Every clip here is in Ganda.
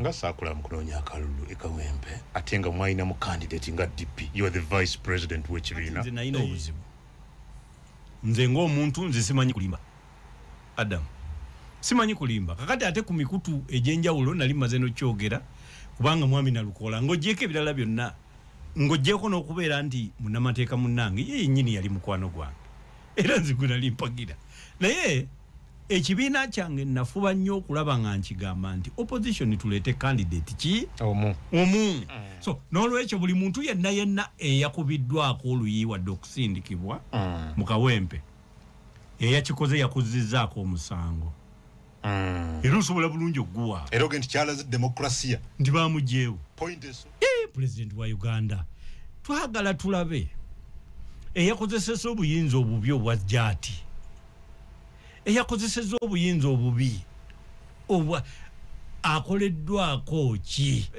Nga saakula mu kunoonya akalulu e Kawempe, ate nga mwalina mu candidate nga DP, you are the vice president w'ekibiina. Nze nalina obuzibu, nze ng'omuntu nze simanyi kulimba, Adam, simanyi kulimba. Kakati ate ku mikutu egy'enjawulo nali maze nokyogera, kubanga mwami Nalukoola, ng'ogyeko ebirala byonna, ng'ogyeko n'okubeera nti munnamateeka munnange, ye yennyini yali mukwano gwange, era nze gwe nali mpagira. Naye ekibiina kyange nafuba nnyo okulaba nga nkigamba nti opposition tuleete candidate ki? Omu. Omu. So n'olwekyo buli muntu yenna yenna eyakubiddwako oluyi wadde okusindikibwa mu Kawempe, eyakikoze yakuzizzaako omusango, era osobola bulungi okuguwa. Era oge nti kyalaze demokrasiya nti bamugyewo. Point eso. President wa Uganda, twagala tulabe eyakozeseza obuyinza obubi obwa jaati, eyakozeseza obuyinza obubi obwa akoleddwako ki?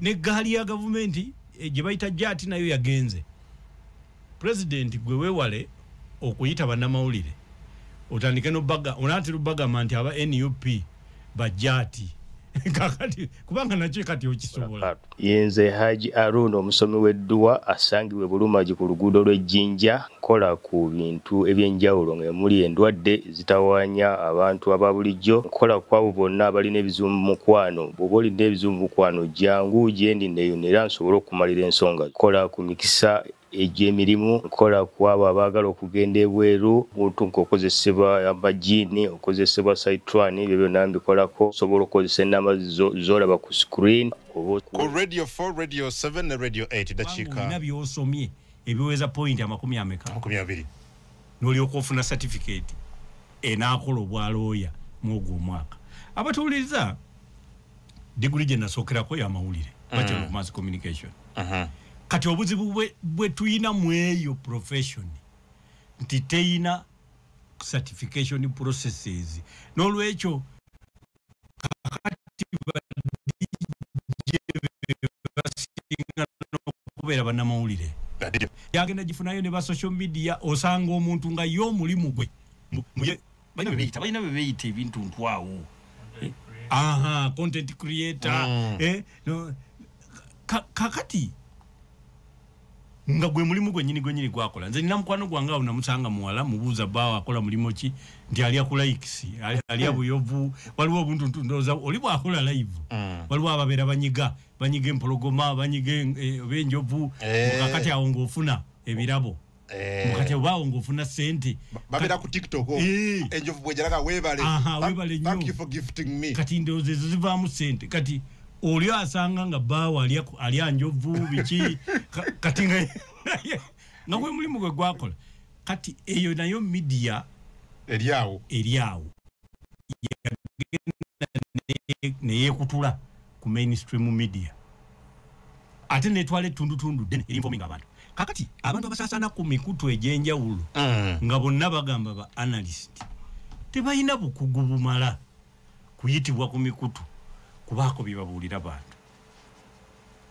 Neggaali ya gavumenti gye bayita jaati nayo yagenze. President, gwe weewale okuyita bannamawulire otandike nobaga onaatera obagamba nti aba NUP bajaati. Kakati kubanga nakyo kati okisobola. Yenze Haji Aruna, omusomi w'edduwa asangibwa e Bulumagi ku luguudo lw'Ejjinja. Nkola ku bintu ebyenjawulo nga muli endwadde zitawaanya abantu aba bulijjo. Nkola ku abo bonna abalina ebizibu mu mukwano. Bw'oba olina ebizibu mu mukwano, jangu gyendi neyo era nsobole okumalira ensonga. Nkola ku mikisa egy'emirimu, nkola ku abo abaagala okugenda ebweru, muntu ng'okozesebwa amajiini, okozesebwa saitwani, ebyo byonna mbikolako. Osobola okukozesa ennamba z'olaba ku screen oba ku Radio 4, Radio 7 ne Radio 8. Olina dakiika byosomye ebiweza point amakumi ameka? 20. N'olyoka ofuna certificate enaakola obwalooya mwogwo omwaka. Abatuwuliriza, diguli gye nasookerako y'amawulire, Bachelor of Mass Communication. Kati obuzibu bwe tuyina mu eyo profession nti teyina certification processes. N'olwekyo kakati ba DJ basinga n'okubeera bannamawulire, yagenda gifunayo ne ba social media. Osanga omuntu nga ye omulimu gwe balina bye beeyita ebintu ntwawo. Aha, content creator. No, kakati nga gwe mulimu gwennyini gwennyini gwakola. Nze nina mukwano gwange awo, namusanga muwala, mubuuza bbaawo akola mulimu ki, nti alya ku likes, alya buyovu. Waliwo obuntu ndowooza oli bwakola live, waliwo ababeera banyiga banyiga empologoma, banyiga oba enjovu. Kakati awo ng'ofuna ebirabo, kati obaawo ng'ofuna sente. Babeera ku TikTok, enjovu bwejalaga, weebale. Aha, weebale nnyo. Thank you for gifting me. Kati ndowooza ezo zivaamu sente. Kati oli asanga nga bbaawo alya njovu biki. Kati nga gwe mulimu gwe gwakola. Kati eyo nayo media eri awo. Eri awo neyekutula ku mainstream media, ate netwala ettundutundu ddene erinforming abantu. Kakati abantu abasaasaana ku mikutu egy'enjawulo nga bonna bagamba ba analyst tebalina bukugu bumala kuyitibwa ku mikutu kubaako bye babuulira bantu.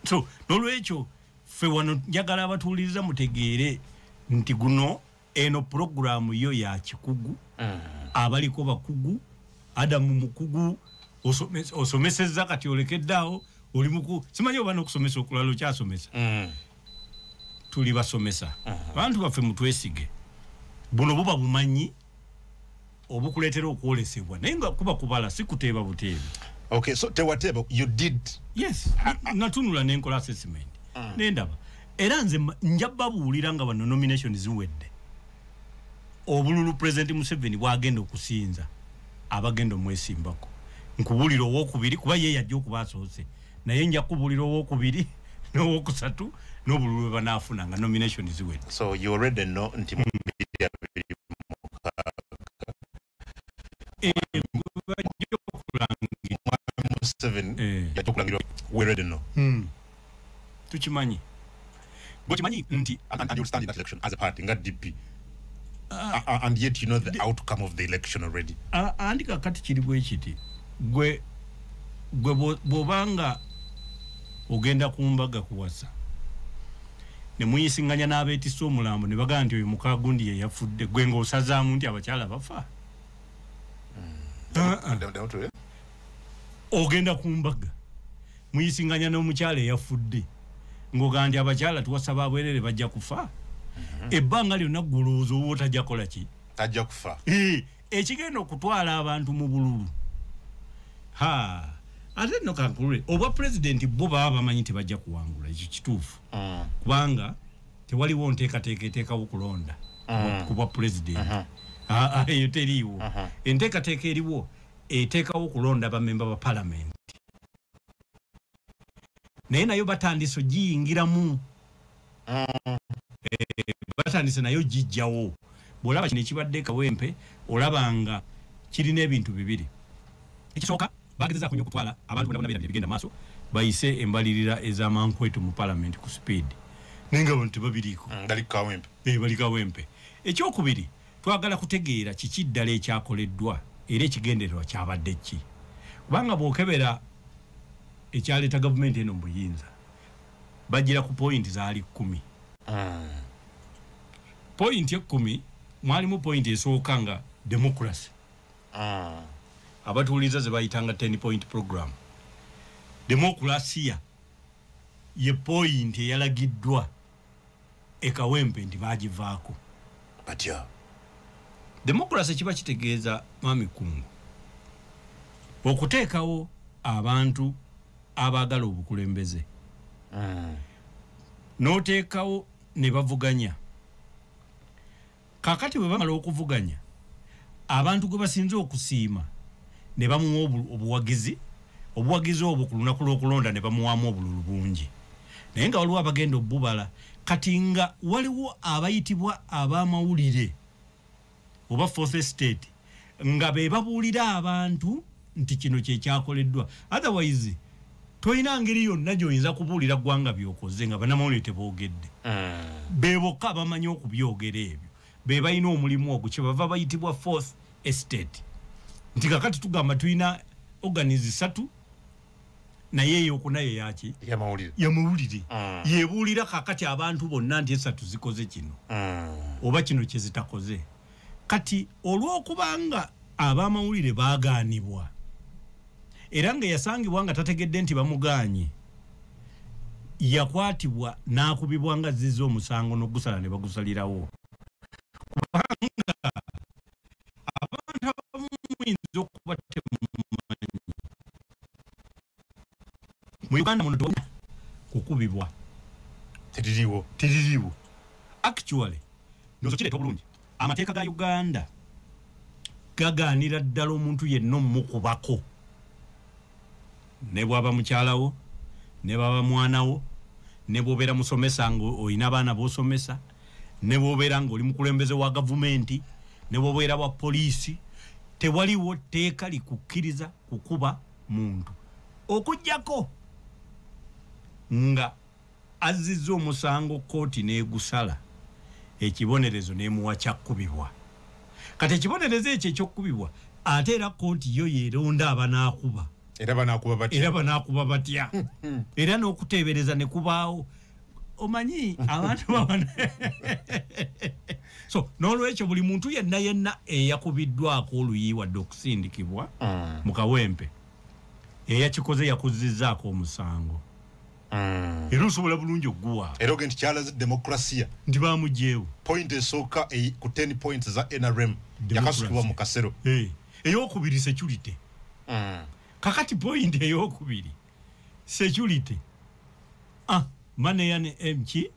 So nolwekyo ffe wano njagala abatuwuliriza mutegeere nti guno eno puroguramu yo ya kikugu. Abaliko bakugu. Adamu mukugu, osomesezza, kati olekeddaawo oli muku, simanyi oba n'okusomesa okulala okyasomesa. Tuli basomesa. Abantu baffe mutwesige, buno buba bumanyi obukuleetera okwolesebwa, naye nga kuba kubala, si kuteeba buteebi. Okay, so tewateeba, you did. Yes, natunula nenkola assessment nendaba, era nze nja babuulira nga bano nomination ziwedde, obululu President Museveni bwagenda okusinza abagenda omwesimbako. Nkubuulira owokubiri, kuba ye yajja okuba asoose, naye nja kubuulira owokubiri n'owokusatu n'obululu bwe banaafuna nga nomination ziwedde. So you already know nti mu 2026 Bajja okulangira. Museveni yajja okulangirwa, we already know. Tukimanyi, bwekimanyi nti And you'll stand in that election as a party nga DP, and yet you know the outcome of the election already. Andi kakati kiri bwe kiti, gwe bw'obanga ogenda ku mbaga kuwasa ne muyisinganya n'abeetisse omulambo ne bagamba nti oyo mukagundi ye yafudde, gwe ng'osazaamu nti abakyala bafa? Ah, ah. Down to it. Ogenda ku mbaga muyisinganya n'omukyala eyafudde ng'ogamba nti abakyala tuwasaba abwerere bajja kufa. Ebbanga lyonna ggulowooza oba otajja kukola ki? Tajja kufa. Ekigenda okutwala abantu mu bululu. Ate nno kankulule, obwa pulezidenti bo baba bamanyi tebajja kuwangula, ekyo kituufu. Kubanga tewaliwo nteekateeka eteekawo kulonda ku bwa pulezidenti. Eyo teriiwo. Enteekateeka eriwo eteekawo kulonda bamemba ba palamenti. Naye nayo batandise ogiyingiramu. Batandise nayo gijjawo. Bw'olaba kino ekibadde Kawempe, olaba nga kirina ebintu bibiri. Ekisooka, bagezezaako nnyo okutwala abantu bonna bonna beerabira ebigenda maaso, bayise embalirira ez'amankwetu mu palamenti ku speed. Naye nga abantu tebabiriiko. Bali Kawempe. Bali Kawempe. Ekyokubiri, twagala kutegeera kiki ddala ekyakoleddwa era ekigendererwa kyabadde ki. Kubanga bw'okebera ekyaleeta gavumenti eno mu buyinza, bagira ku pointi zaali 10. Pointi 10 mwalimu pointi esooka nga democracy. Abatuuliza ze bayitanga 10 point program. Demokrasiya ye pointi eyalagiddwa e Kawempe nti baagivaako. Batya? Demokrasi kiba kitegeeza Mwami Kungu okuteekawo abantu abaagala obukulembeze, n'oteekawo ne bavuganya. Kaakati bwe bamala okuvuganya, abantu gwe basinze okusiima ne bamuwa obuwagizi, obuwagizi obwo ku lunaku lw'okulonda ne bamuwaamu obululu bungi. Naye nga waliwo abagenda obbubala. Kati nga waliwo abayitibwa ab'amawulire oba fourth estate nga be babuulira abantu nti kino kye kyakoleddwa. Otherwise tolina ngeri yonna gy'oyinza kubuulira ggwanga by'okoze nga bannamawulire teboogedde. Be bokka abamanyi okubyogera ebyo, be balina omulimu ogwo, kye bava bayitibwa fourth estate. Nti kakati tugamba tulina organizi 3, naye eyokuna ye yaki? Yamawulire. Yamawulire. Yebuulira kakati abantu bonna nti 3 zikoze kino oba kino kye zitakoze. Kati olw'okubanga ab'amawulire baagaanibwa, era nga yasangibwa nga tategedde nti bamugaanye, yakwatibwa n'akubibwa nga azizza omusango n'ogusala ne bagusalirawo. Kubanga abantu abamu muyinza okuba temumanyi, mu Uganda muno kukubibwa teririiwo. Teririiwo. Actually, ndowooza kireeta obulungi. Amateeka ga Uganda gagaanira ddala omuntu yenna omukubako, ne bw'aba mukyalawo, ne bw'aba mwanawo, ne bw'obeera musomesa ng'olina abaana b'osomesa, ne bw'obeera ng'oli mukulembeze wa gavumenti, ne bw'obeera wa poliisi, tewaliwo tteeka likukkiriza kukuba muntu okuggyako nga azzizza omusango kkooti n'egusala, ekibonerezo n'emuwa kyakkubibwa. Kati ekibonerezo ekyo eky'okkubibwa, ate era kkooti yo yeeronda abanaakuba. Era banaakuba batya? Era banaakuba batya? Era n'okuteebereza ne kubaawo. Omanyi abantu babana. So n'olwekyo buli muntu yenna yenna eyakubiddwako oluyi wadde okusindikibwa mu Kawempe, eyakikoze yakuzizzaako omusango. Era osobola bulungi okuguwa. Era ogenda nti kyalaze demokrasiya nti bamuggyeewo. Point esooka ku 10 points za NRM yakasukibwa mu kasero. Eyokubiri security. Kakati point eyokubiri security. Maneyane MK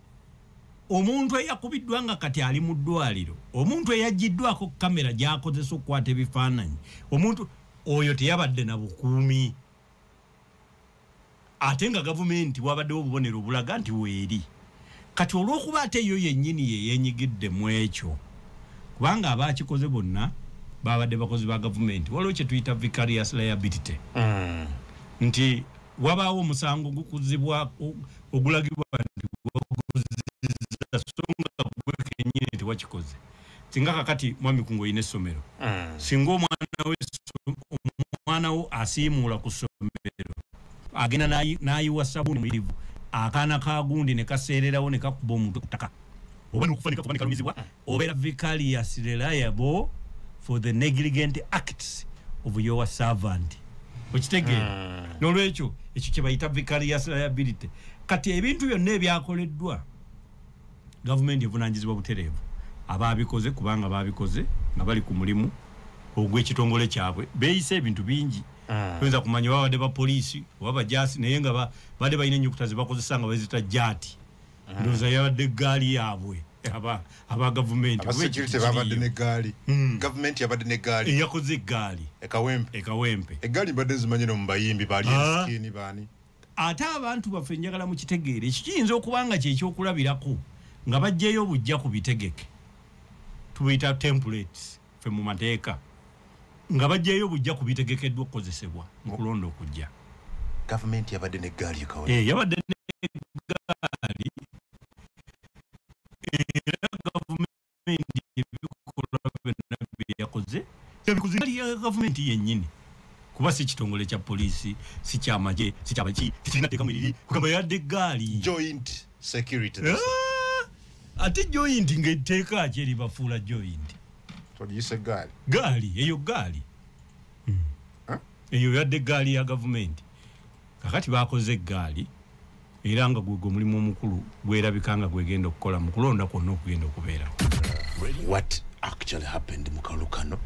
omuntu eyakubiddwa nga kati ali mu ddwaliro, omuntu eyaggiddwako kamera gy'akozesa okukwata ebifaananyi, omuntu oyo teyabadde na bukuumi, ate nga gavumenti wabaddewo obubonero obulaga nti weeri. Kati olw'okuba ate yo yennyini ye yeenyigidde mu ekyo, kubanga abaakikoze bonna babadde bakozi ba gavumenti, waliwo kye tuyita vicarious liability. Nti wabaawo omusango gukuzibwa ogulagibwa nti gwakuzizza, so nga gwe kennyini tewakikoze. Singa kakati Mwami Kungu olina essomero, singa omwana wo asiimuula ku ssomero, agenda n'ayiwa sabbuuni muyitirivu, akaana ka gundi ne kaseererawo ne kakuba omuntu ku ttaka, oba n'okufa ne kakuba ne kalumizibwa, obeera vicariously liable for the negligent acts of your servant. Okitegeera? N'olwekyo ekyo kye bayita vicarious liability. Kati ebintu byonna ebyakoleddwa gavumenti evunaanyizibwa butereevu abaabikoze, kubanga baabikoze nga bali ku mulimu ogw'ekitongole kyabwe. Beeyise ebintu bingi, toyinza kumanya babadde ba poliisi oba bajaasi, naye nga badde balina ennyukuta ze bakozesa nga bazita jaati. Ndowooza yabadde eggaali yaabwe aba gavumenti. Abasecurity babadde n'eggaali. Gavumenti yabadde n'eggaali. Eyakoze eggaali ekawempe. Ekawempe. Eggaali mbadde nzimanyi no mu bayimbi baali eskini baani. Ate abantu baffe njagala mukitegeere, ekyo kiyinza okuba nga kyekyokulabirako nga baggyeyo obujja ku bitegeke, tubiyita templates ffe mu mateeka, nga baggyeyo obujja ku bitegekeddwa okukozesebwa mu kulonda okujja. Gavumenti yabadde n'eggaali ekawempe. Yabadde n'eggaali, era gavumenti ebikolwa byonna bye yakoze ya gavumenti yennyini, kuba si kitongole kya poliisi, si kyamagye, si kyabaki, tekirina tteeka mwiriri kugamba yadde eggaali. Joint security. Ate joint ng'etteeka ki eribafuula joint? Togiyise eggaali. Gaali eyo, gaali eyo yadde eggaali ya gavumenti. Kakati bakoze eggaali era nga gwe omulimu omukulu gwerabika nga gwegenda okukola mu kulonda kwonna okugenda okubeerawo. What actually happened mu kalulu kano?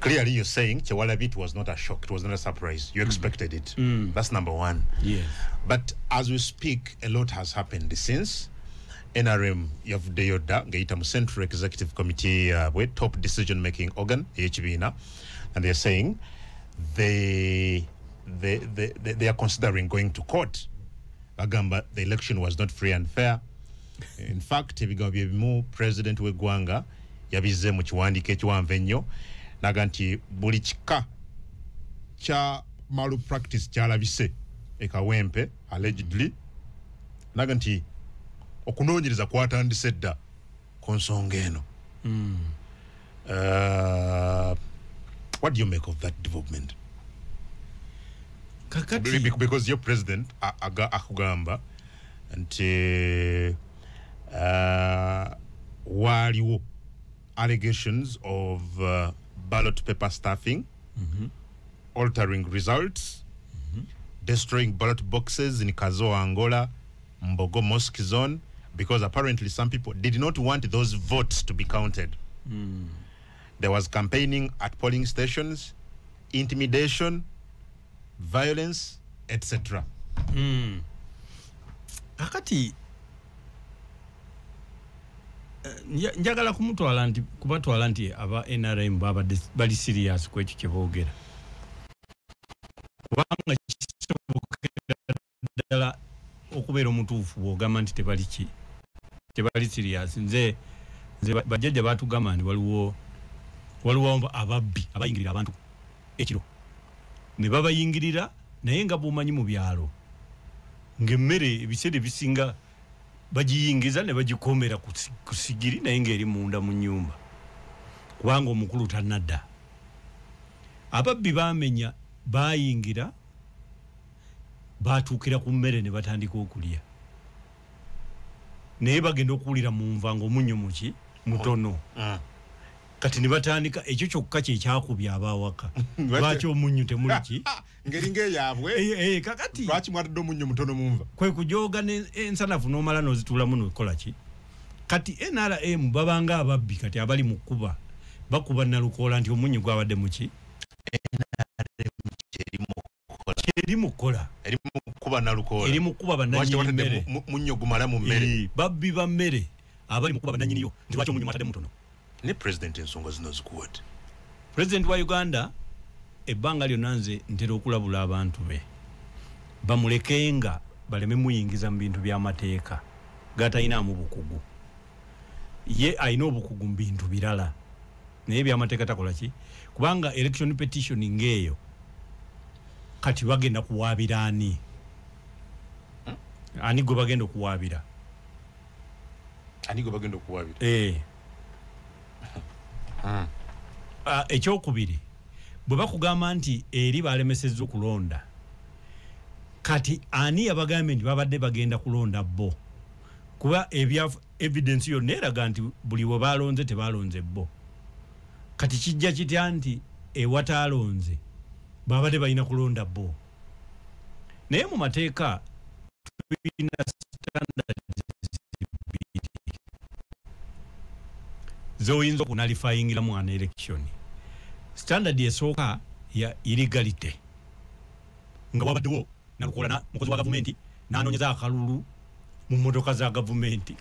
Clearly you're saying kyewalabye it was not a shock, it was not a surprise. You expected it. That's number one. Yes. But as we speak, a lot has happened since. NRM yavuddeyo dda ng'eyita mu Central Executive Committee yaabwe, top decision making organ ey'ekibiina, and they're saying they are considering going to court. Bagamba the election was not free and fair. In fact, ebigambo bye bimu president w'eggwanga yabizze mu kiwandiiko ekiwanvu ennyo, naga nti buli kika kya malpractice kyalabise e Kawempe allegedly, naga nti okunoonyereza kwatandise dda ku nsonga eno. What do you make of that development? Kakati because your president akugamba nti waaliwo allegations of ballot paper stuffing, altering results, destroying ballot boxes in Kazo, Angola, Mbogo Mosque Zone, because apparently some people did not want those votes to be counted. There was campaigning at polling stations, intimidation, violence, etc. Kakati njagala kumutwala nti kubatwala nti aba NRM babadde bali serious ku ekyo kye boogera, kubanga kisobokera ddala okubeera omutuufu bw'ogamba nti tebali ki, tebali serious. Nze bajjajja baatugamba nti waliwo ababbi abayingirira abantu ekiro ne babayingirira, naye nga bw'omanyi mu byalo ng'emmere ebiseera ebisinga bagiyingiza ne bagikomera ku sigiri, naye ng'eri munda mu nnyumba kubanga omukulu tannadda. Ababbi baamenya, bayingira, batuukira ku mmere ne batandika okulya, naye bagenda okuwulira mu nva ng'omunnyo muki mutono. Kati ne batandika ekyo kyokka kye kyakubya abawaka. Lwaki omunnyo temuli ki? Ngeri ng'eyaabwe. Kakati lwaki mwatadde omunnyo mutono mu nva? Kwe kujooga ensanafu n'omala n'ozituulamu n'okola ki? Kati NRM babanga ababbi kati abali mu kkuba bakuba Nalukoola nti omunnyo gwabadde muki? Eri mu kukola. Eri mu kuba Nalukoola. Eri mu kuba bannannyini mmere. Munnyo gumala mu mmere. Babbi ba mmere abali mu kuba bannannyini yo nti lwaki omunnyo mwatadde mutono? Ne president ensonga zino zikuwate. President wa Uganda ebbanga lyonna nze ntera okulabula abantu be bamulekenga baleme muyingiza mu bintu by'amateeka gatalinamu bukugu. Ye alina obukugu mu bintu birala, naye ebyamateeka takola ki? Kubanga election petition ng'eyo kati bagenda kuwaabira ani? Ani gwe bagenda okuwaabira? Ani gwe bagenda okuwaabira? Ekyokubiri, bwe bakugamba nti eri balemesezza okulonda, kati ani yabagambye nti babadde bagenda kulonda bo? Kuba ebya evidence yonna eraga nti buli we balonze tebalonze bo. Kati kijja kitya nti ewataalonze Babadde balina kulonda bo. Naye mu mateeka tulina standards bbiri z'oyinza okunalifayingiramu an election. Standard esooka ya illegality, nga wabaddewo Nalukoola mukozi wa gavumenti n'anoonyeza akalulu mu mmotoka za gavumenti.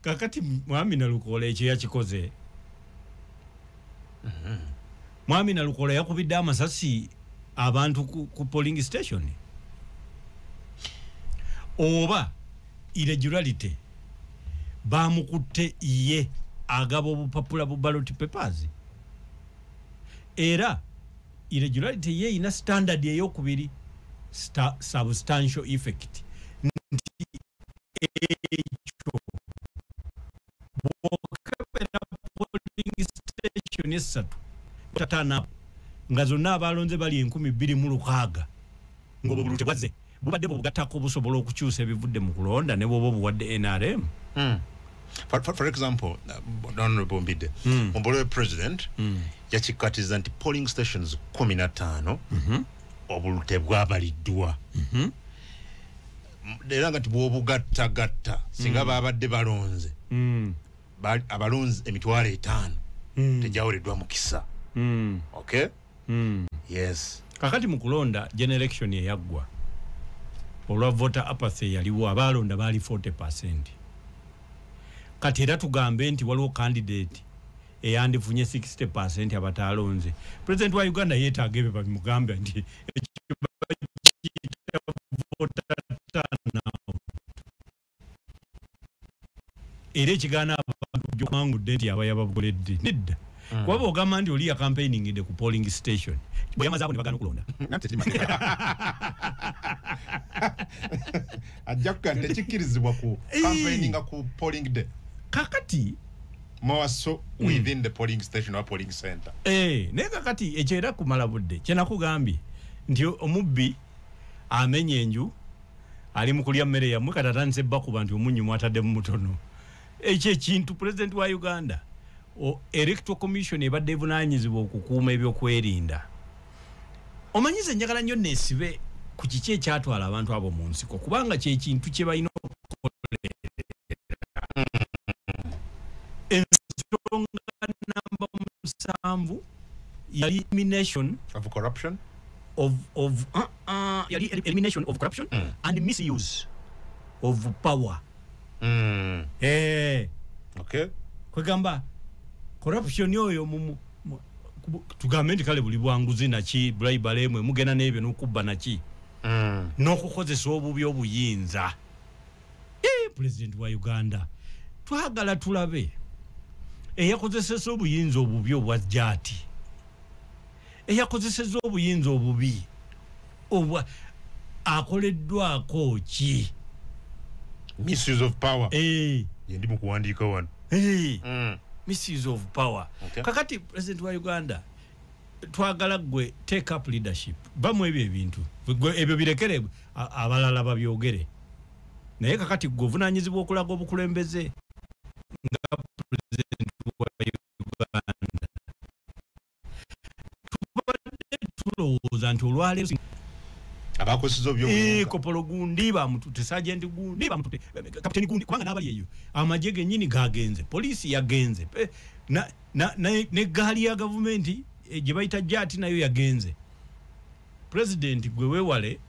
Kakati mwami Nalukoola ekyo yakikoze. Mwami Nalukoola yakubidde amasasi abantu ku polling station. Oba irregularity, bamukutte ye agaba obupapula bu ballot papers. Era irregularity ye ina standard eyokubiri, substantial effect, nti ekyo bw'okebera polling station esatu tataana nga zonna abalonze bali 2600 ng'obwo tebwazze bubadde bugattako busobola okukyusa ebivudde mu kulonda ne bw'oba obuwadde NRM. For example, Honorable Mbidde, Ombolwe president yakikatiza nti polling stations 15 obululu tebwabaliddwa. Era nga tibwobugattagatta singa babadde balonze abalonzi 5,000 tejawereddwa mukisa. Okay? Yes. Kakati mu kulonda general election eyaggwa olwa voter apathy yaliwo, abalonda baali 40%. Kati era tugambe nti waliwo candidate eyandifunye 60% abatalonze. President wa Uganda yeetaaga ebyo babimugambe nti voter turnout. Era ekigaana abantu gy'omangudde nti aba yababukoledde nedda. Kuba bw'ogamba nti oli yacampaigningidde ku polling station, bwe yamaze abo ne bagaana okulonda. Ajja kugamba tekikkirizibwa ku campaigninga ku polling day. Kakati more so within the polling station or polling center. Naye kakati ekyo era kumala budde. Kye nakugambye nti omubbi amenya enju ali mu kulya mmere yammwe, kati atandise bakuba nti omunnyu mwataddemu mutono. Ekyo ekintu president wa Uganda, Electoral Commission ebadde evunaanyizibwa okukuuma ebyokwerinda. Omanyize njagala nnyo neesibe ku kiki ekyatwala abantu abo mu nsiko, kubanga kyekintu kye balina okukolerera. Ensonga namba 7 yali elimination of corruption yali elimination of corruption and misuse of power. Okay. Kwegamba corruption yoyo tugambe nti kale buli bwanguzi naki bribery mwe mugenda n'ebyo n'okubba naki n'okukozesa obubi obuyinza. President wa Uganda twagala tulabe eyakozeseza obuyinza obubi obwa jati, eyakozeseza obuyinza obubi obwa akoleddwako ki, misuse of power. Yendi mu kuwandiika wano. Misuse of power. Okay. Kakati president wa Uganda twagala gwe take up leadership, bamu ebyo ebintu ebyo birekere abalala babyogere, naye kakati gwe ovunaanyizibwa okulaga obukulembeze nga president wa Uganda. Tubadde tulowooza nti olwaleero abakozesa obyobuyinza kopolo gundi bamutute, sergeant gundi bamutute, kapiteni gundi, kubanga n'abali eyo amagye gennyini gagenze, poliisi yagenze, n'eggaali ya gavumenti gye bayita jati nayo yagenze. President gwe weewale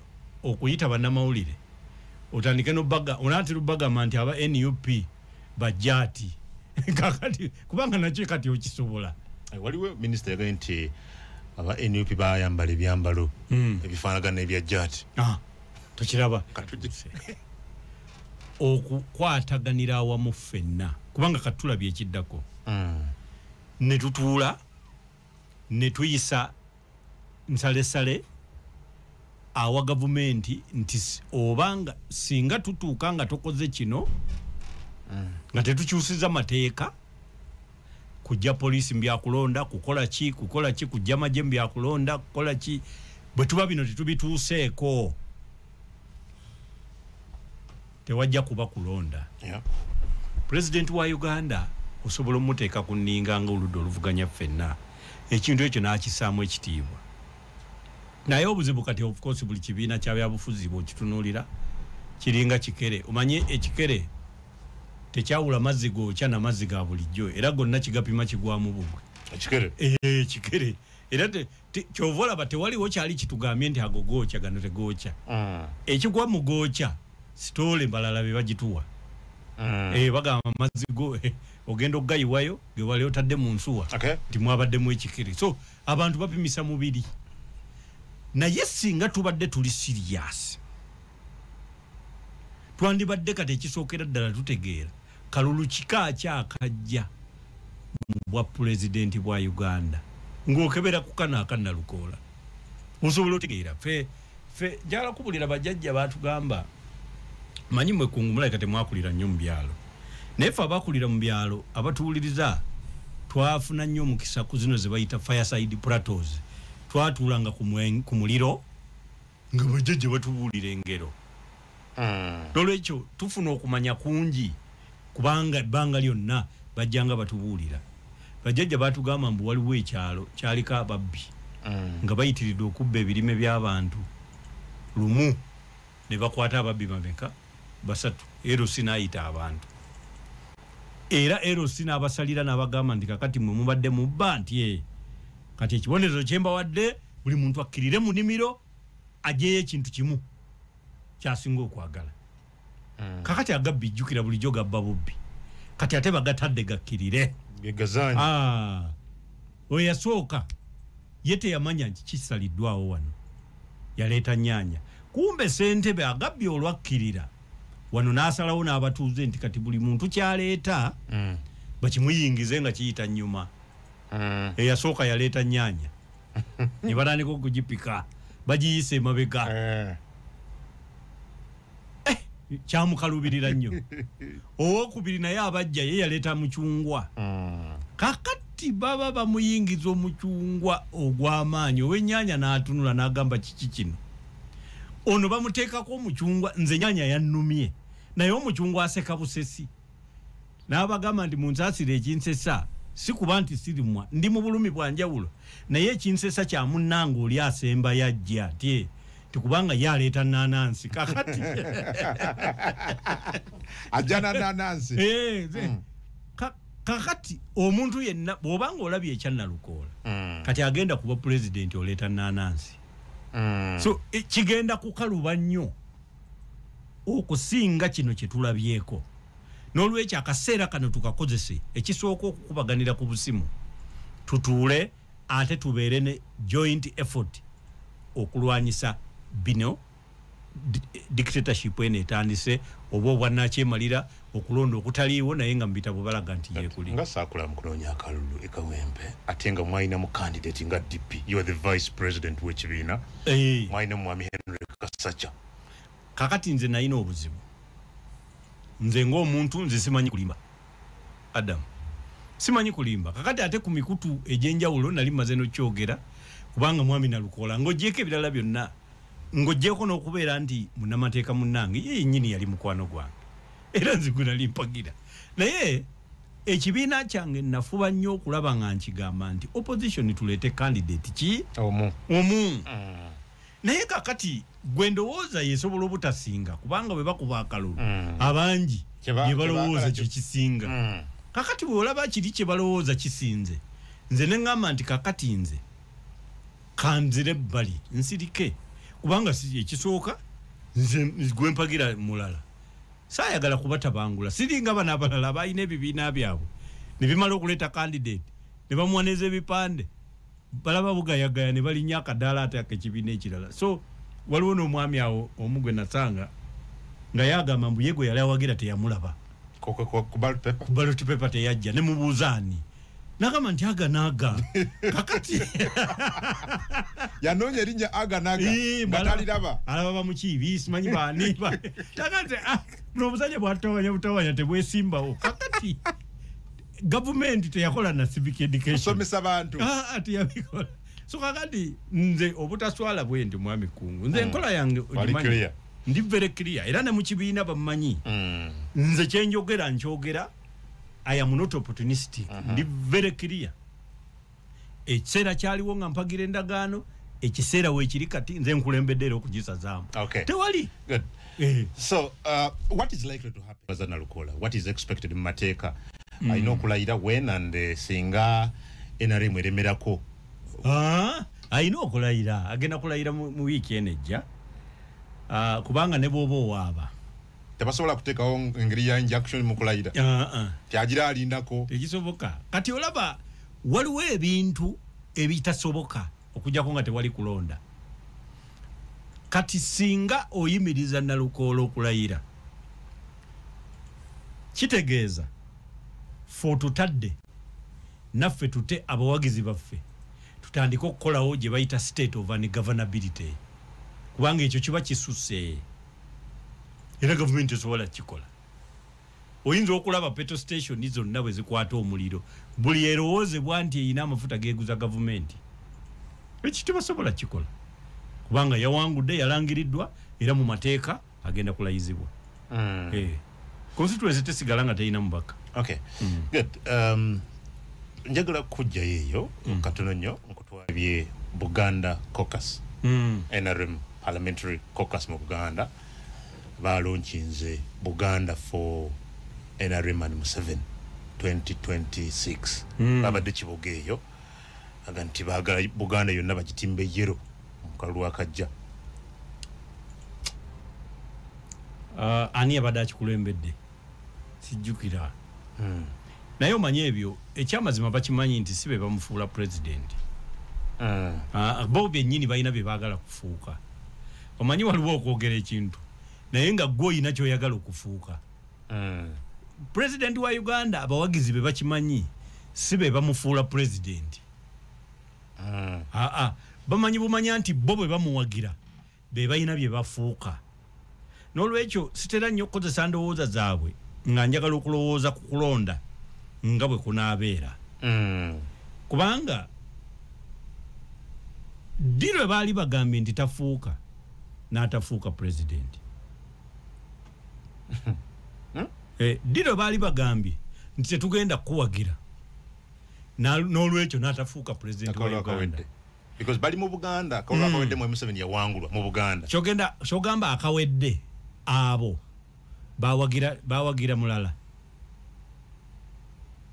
okuyita bannamawulire otandike n'obbaga, onaatera obbagamba nti aba NUP bajjaati. Kakati kubanga nakyo kati okisobola. Waliwo minisita yagambye nti aba NUP bayambala ebyambalo ebifaanagana ebya jjaati. Tokiraba. Okukwataganira awamu ffenna, kubanga katulabye ekiddako. Ne tutuula ne tuyisa nsalesale awa gavumenti nti obanga singa tutuuka nga tokoze kino nga tetukyusiza mateeka, kujja poliisi mbyakulonda, kukola ki, kukola ki, kujja magye mbyakulonda, kukola ki, bwe tuba bino tetubituuseeko tewajja kuba kulonda. President wa Uganda osobola omuteeka ku nninga nga oludda oluvuganya ffenna, ekintu ekyo n'akissaamu ekitiibwa. Naye obuzibu kati of course buli kibiina kya byabufuzi bw'okitunuulira kiringa kikere. Omanye ekikere tekyawula mazzi gookya na mazzi ga bulijjo, era gonna kigapima kigwamu bugwe. Ekikere? Ekikere. Era ky'ova olaba tewaliwo kyali kitugambye nti ago gookya gano tegookya. Ekigwa mu gookya sitoole balala be bagituwa. Bagamba amazzi go ogenda okugayiwayo ge wali otadde mu nsuwa nti mwabaddemu ekikere. So abantu bapimisa mubiri. Naye singa tubadde tuli serious, twandibadde kati ekisookera ddala tutegeera kalulu kika kyakajja mu bwa pulezidenti bwa Uganda ng'okebera ku kano aka Nalukoola osobola otegeera. Ffe njagala kubulira bajjajja baatugamba, manyi mmwe kungu mulabika temwakulira nnyo mu byalo, naye ffe abakulira mu byalo abatuwuliriza twafuna nnyo omukisa ku zino ze bayita fireside plateaus. Twatuulanga ku muliro nga bajjajja batubuulira engero. N'olwekyo tufuna okumanya kungi kubanga ebbanga lyonna bajjanga batubuulira. Bajjajja baatugamba mbu waliwo ekyalo kyaliko ababbi nga bayitiridde okubba ebirime by'abantu. Lumu ne bakwata ababbi bameka? Basatu. Erosi n'ayita abantu, era Erosi n'abasalira n'abagamba nti kakati mmwe mubadde mubba nti kati ekibonerezo kye mbawadde buli muntu akkirire mu nnimiro aggyeyo ekintu kimu kyasinga okwagala. Kakati agabbi jjukira bulijjo gabba bubbi, kati ate bagatadde gakkirire. Oyo yasooka ye teyamanya nti kisaliddwawo wano, yaleeta nnyaanya. Kumbe ssentebe agabbi olwakkirira wano n'asalawo n'abatuuze nti kati buli muntu kyaleeta bakimuyingize nga kiyita nnyuma. Eyasooka yaleeta nnyaanya ne batandika okugipika bagiyise emabega. Kyamukalubirira nnyo. Owokubiri naye abajja ye yaleeta mucungwa. Kakati baba bamuyingiza omucungwa ogw'amaanyi, ow'ennyaanya n'atunula n'agamba kiki kino? Ono bamuteekako omucungwa, nze nnyaanya yannumye naye omucungwa aseka busesi. N'abagamba nti munsaasire ekinsesa si kuba nti sirimwa, ndi mu bulumi bwa njawulo, naye ekinsesa kya munnange oli asemba yajja nti kubanga yaleeta nanansi. Kakati ajja na nanansi. Kakati omuntu yenna bw'obanga olabye ekya Nalukoola kati agenda kuba pulezidenti oleeta nanansi. So kigenda kukaluba nnyo okusinga kino kye tulabyeko. N'olwekyo akaseera kano tukakozese ekisooka okukubaganira ku busimu, tutuule ate tubeere ne joint effort okulwanyisa bino dictatorship eno etandise oba obwannakyemalira okulonda okutaliiwo naye nga mu bitabo balaga nti yeekuli. Nga saakula mu kunoonya akalulu e Kawempe ate nga mwalina mu candidate nga DP, you are the vice president w'ekibiina, mwalina mwami Henry Kasacha. Kakati nze nalina obuzibu, nze ng'omuntu nze simanyi kulimba. Adam simanyi kulimba. Kakati ate ku mikutu egy'enjawulo nali mmaze n'okyogera kubanga mwami Nalukoola ng'ogyeko ebirala byonna, ng'ogyeko n'okubeera nti munnamateeka munnange ye yennyini yali mukwano gwange era nze gwe nali mpagira. Naye ekibiina kyange nafuba nnyo okulaba nga nkigamba nti opposition tuleete candidate ki omu. Naye kakati gwe ndowooza yesobola obutasinga kubanga bwe bakuba akalulu abangi bye balowooza kye kisinga. Kakati bw'olaba kiri kye balowooza kisinze, nze ne ŋŋamba nti kakati nze kanzire ebbali nsirike kubanga ekisooka nze gwe mpagira mulala. Saayagala kubatabangula, siringa bano abalala balina ebibiina byabwe ne bimala okuleeta candidate ne bamuwaneza ebipande balaba bugayagaya ne balinnya akadaala ate ak'ekibiina ekirala. So waliwo n'omwami awo omu gwe nasanga nga yagamba mbu ye gwe yali awagira teyamulaba ku ballot paper teyajja, ne mubuuza ani, nagamba nti aga n'aga. Kakati yanoonya erinnya aga n'aga nga taliraba, alaba bamukiibi simanyi baani. Kakati buno obusajja bwatawanya butawanya tebwesimbawo. Kakati gavumenti teyakola na civic education kusomesa bantu teyabikola. So kakati nze obutaswala bwe ndi mwami Kungu, nze enkola yange ogimanyi ndi very clear, era ne mu kibiina bamumanyi. Nze kyenjogera nkyogera, I am not opportunistic. Ndi very clear. Ekiseera kyaliwo nga mpagira endagaano, Ekiseera weekiri kati nze nkulembedde era okugisazaamu. Okay. Tewali. Good. So what is likely to happen? Baza Nalukoola, what is expected mu mateeka? Alina okulayira when and singa NRM eremerako? Alina okulayira, agenda kulayira mu wiiki eno ejja, kubanga ne bw'oba owaaba tebasobola kuteekawo engeri ya injunction mu kulayira. Tyagira alindako. Tekisoboka. Kati olaba waliwo ebintu ebitasoboka okujjako nga tewali kulonda. Kati singa oyimiriza Nalukoola okulayira, kitegeeza ffe otutadde naffe tute abawagizi baffe tutandike okukolawo gye bayita state of ungovernability, kubanga ekyo kiba kisusse era gavumenti esobola kikola. Oyinza okulaba petrol station zonna bwe zikwata omuliro, buli erowoozebwa nti erina amafuta geeguza gavumenti. Ekyo tebasobola kikola kubanga yawangudde, yalangiriddwa era mu mateeka agenda kulayizibwa. Constituency tesigala nga terina mubaka. Okay. Good. Njagala kujjayo eyo katono nnyo nkutwala bye Buganda Caucus. NRM Parliamentary Caucus mu Buganda balaunchinze Buganda for NRM and Museveni 2026. Babadde Kiboga eyo aga nti baagala Buganda yonna bagitimbe yero mu kalulu akajja. Ani abadde akikulembedde sijjukira. Naye omanye ebyo ekyamazima bakimanyi nti si be bamufuula president. Bo bennyini balina bye baagala kufuuka. Omanyi waliwo okwogera ekintu naye nga gwe oyina ky'oyagala okufuuka. President wa Uganda abawagizi be bakimanyi si be bamufuula president. Bamanyi bumanya nti bo bwe bamuwagira be balina bye bafuuka. N'olwekyo sitera nnyo okukozesa ndowooza zaabwe nga njagala okulowooza ku kulonda nga bwe kunaabeera. Kubanga ddi lwe baali bagambye nti tafuuka n'atafuuka president? Ddi lwe baali bagambye nti tetugenda kuwagira n'olwekyo n'atafuuka president wa Uganda? Because bali mu Buganda, akalulu akawedde mu Museveni yawangulwa mu Buganda. Kyogamba akawedde abo bawagira mulala.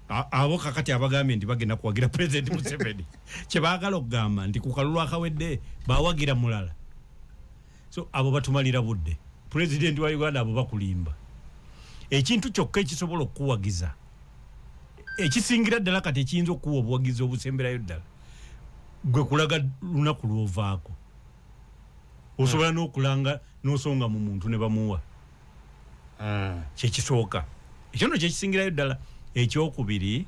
Abo kakati abagambye nti bagenda kuwagira President Museveni kyebaagala okugamba nti ku kalulu akawedde bawagira mulala. So abo batumalira budde. President wa Uganda abo bakulimba. Ekintu kyokka ekisobola okuwagiza ekisingira ddala kati ekiyinza okuwa obuwagizi obusemberayo ddala gwe kulaga lunaku lw'ovaako. Osobola n'okulanga n'osonga mu muntu ne bamuwa. Kyekisooka ekyo nno kyekisingirayo ddala. Ekyokubiri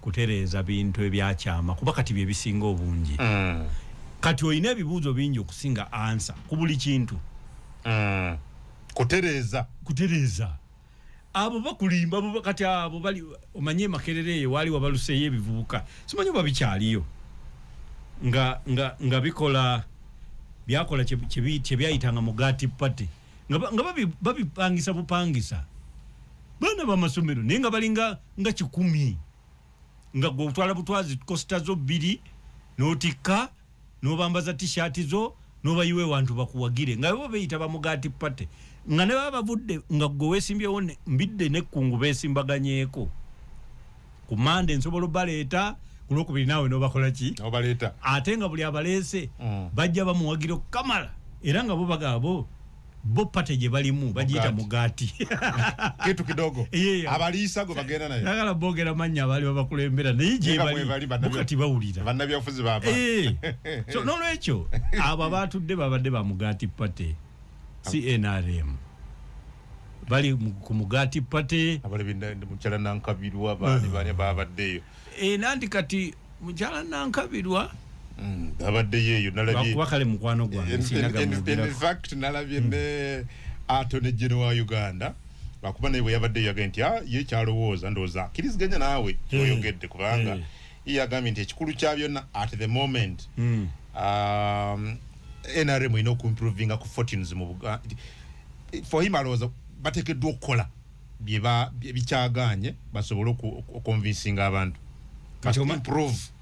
kutereeza bintu ebyakyama kuba kati bye bisinga obungi. Kati olina ebibuuzo bingi okusinga ansa ku buli kintu. Kutereeza abo bakulimba abo kati abo bali omanye Makerere eyo wali wabaluseeyo ebivubuka simanyi oba bikyaliyo nga bikola byakola kyebyayitanga Mugaati Party nga babipangisa bupangisa baana b'amasomero naye nga balinga nga 100 nga gwe otwala butwazi kosita zo 2 n'otikka n'obambaza t-shirt zo n'obayiwa ewantu bakuwagire nga bo beeyita ba Mugaati Party nga ne baba bavudde nga gwe weesimbyewo mbidde n'ekkungu beesimbaganyeeko ku Mande nsobola obbaleeta ku Lwokubiri naawe n'obakola ki n'obaleeta ate nga buli abaleese bajja bamuwagira okukamala era nga bo bagamba bo party gye balimu bagiyita Mugaati. Kitu kidogo. Abaliisa gwe bagenda naye. Njagala boogera mannya abaali babakulembera naye gye bali kati bawulira. Bannabyabufuzi baaba. So n'olwekyo abo abaatudde babadde ba Mugaati Party si NRM. Bali ku Mugaati Party. Abali mukyala Nankabirwa baani babaddeyo. Nanti kati mukyala Nankabirwa abaddeyo eyo nalabye kuba kale mukwano gwange sinaga mubira. In fact nalabye ne Attorney General wa Uganda lwakuba naye bwe yabaddeyo yagambye nti ye kyalowooza ndowooza akkiriziganya naawe kyoyogedde kubanga ye yagambye nti ekikulu kya byonna at the moment NRM erina okuimprovinga ku fortunes mu Buganda. For him alowooza bateekeddwa okukola bikyagaanye basobole okuconvincinga abantu.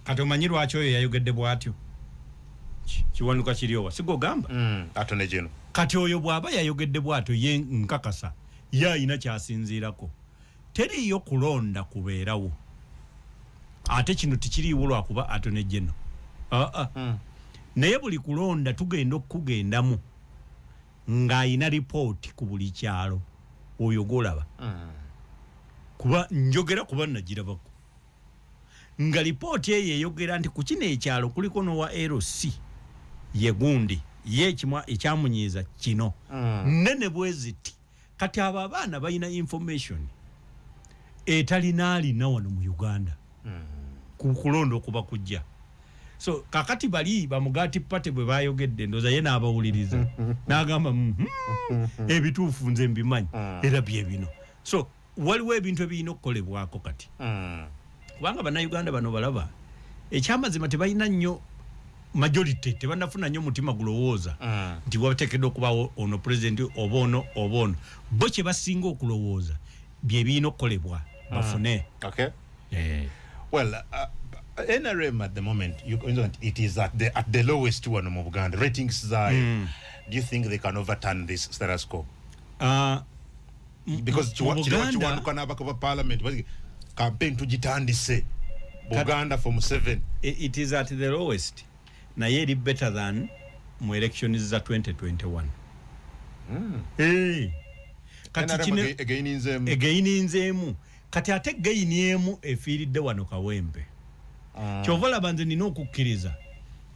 Kati omanyi lwaki oyo yayogedde bw'atyo? Kiwanuka kiryowa sigogamba Attorney General. Kati oyo bw'aba yayogedde bw'atyo ye nkakasa ye ayina kyasinziirako. Teriiyo kulonda kubeerawo, ate kino tekiriiwo lwakuba Attorney General. Naye buli kulonda tugenda okugendamu ng'ayina ripooti ku buli kyalo oyo gw'olaba. Kuba njogera kuba nagirabako nga lipooti eyo eyogera nti ku kino ekyalo kuliko n'owa LC ye gundi ye ekyamunyiiza kino nene bwe ziti. Kati abo abaana balina information etalina alina wano mu Uganda ku kulonda okuba kujja. So kakati bali bamugati pate bwe bayogedde ndoza ye n'abawuliriza n'agamba ebituufu nze mbimanyi era bye bino. So waliwo ebintu ebirina okukolebwako kati kubanga bannayuganda bano balaba ekyamazima tebalina nnyo majority, tebannafuna nnyo mutima gulowooza nti wateekeddwa okubaawo ono president oba ono oba ono. Bo kye basinga okulowooza bye birina okukolebwa bafune. Okay. Well, NRM at the moment, you know, it is at the lowest one mu Buganda ratings zayo. Do you think they can overturn this status quo? Because Kiwanuka n'ababaka ba parliament campaign tugitandise Buganda for Museveni. It is at the lowest naye eri better than mu elections za 2021. Kati kino egaininzeemu. Kati ate gaini emu efiiridde wano Kawempe. Kyova olaba nze nina okukkiriza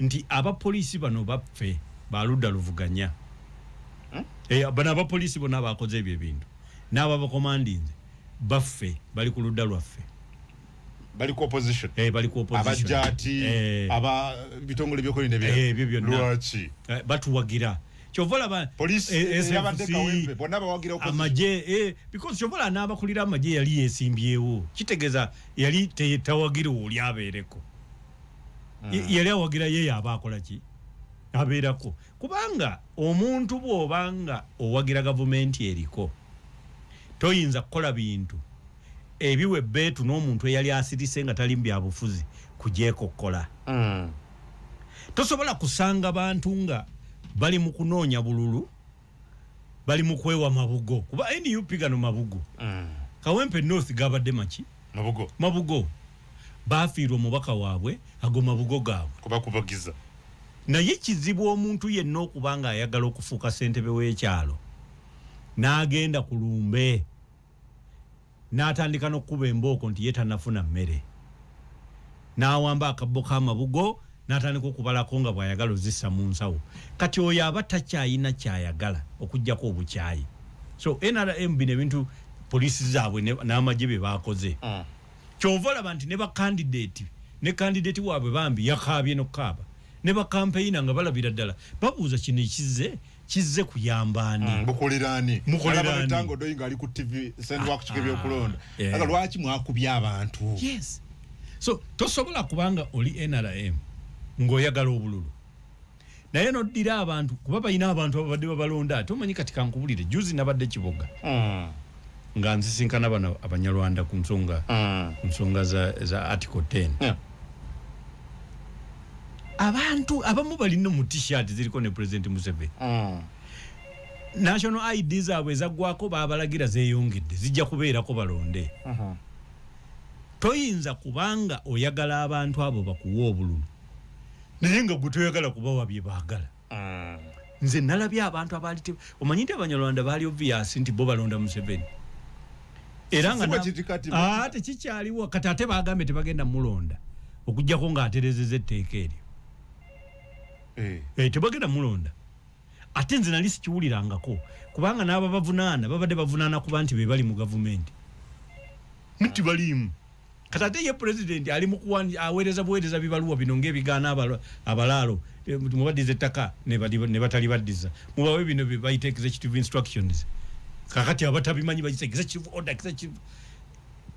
nti abapoliisi bano baffe baludda luvuganya. Bano abapoliisi bonna bakoze ebyo ebintu n'ababakomandinze baffe bali ku ludda lwaffe, bali ku opposition. Bali ku opposition, abajjaati aba bitongole by'okwerinda ebyo byonna lwaki batuwagira. Kyova olaba poliisi yabadde Kawempe bonna bawagira opposition amagye, because kyova olaba n'abakulira amagye yali yeesimbyewo, kitegeeza yali tawagira oli abeereko. Yali awagira ye aba akola ki abeerako, kubanga omuntu bw'obanga owagira gavumenti eriko toyinza kukola bintu ebiwe beetu n'omuntu eyali asirise nga tali mu byabufuzi kugyekokkola. Tosobola kusanga bantu nga bali mu kunoonya bululu, bali mu kwewa mabugo, kuba NUP gano mabugo. Kawempe North gabadde maki mabugo, mabugo bafiirwa omubaka waabwe ago mabugo gaabwe kubakubagiza. Naye kizibu omuntu yenna okuba nga ayagala okufuuka ssentebe w'ekyalo n'agenda ku lumbe n'atandika n'okkuba embooko nti ye tannafuna mmere, n'awamba akabbo k'amabugo n'atandika okubalako nga bw'ayagala ozissa mu nsawo. Kati oyo aba takyayina kyayagala okuggyako obukyayi. So NRM bino ebintu poliisi zaabwe n'amagye bye baakoze. Kyova olaba nti ne bakandidate ne kandidate waabwe bambi yakaabye n'okukaaba ne bakampeyina nga balabira ddala babuuza kino ekizze kizze kuyamba ani, mukoleraani mukoleraani. Tango doyi ng'ali ku TV sendwa ku ebyokulonda aga lwaki mwakubye abantu. Yes. So tosobola kubanga oli NRM ng'oyagala obululu naye n'oddira abantu kuba balina abantu ababadde babalonda. Ate omanyi kati kankubulire, juzi nabadde Kiboga nga nsisinkana bano Abanyarwanda ku nsonga ku nsonga za article 10. Abantu abamu balina mu t-shirt ziriko ne President Museveni. National ID zaabwe ezaggwako baabalagira zeeyongedde zijja kubeerako balonde. Toyinza kubanga oyagala abantu abo bakuwa obululu naye nga gwe toyagala kubawa bye baagala. Nze nalabye abantu abaali omanyi nti Abanyarwanda baali obvious nti bo balonda Museveni era nga tekikyaliwo. Kati ate bagambye tebagenda mulonda okuggyako ng'atereezezza etteeka eryo. Tebagenda mulonda. Ate nze nali sikiwulirangako kubanga n'ababavunaana babadde bavunaana kuba nti be bali mu gavumenti nti balimu. Kati ate ye pulezidenti ali mu aweereza buweereza bibaluwa bino ng'ebigaana abalaalo mubaddiza ettaka ne batali baddiza, mubawe bino bye bayita executive instructions. Kakati abatabimanyi bayita executive order, executive.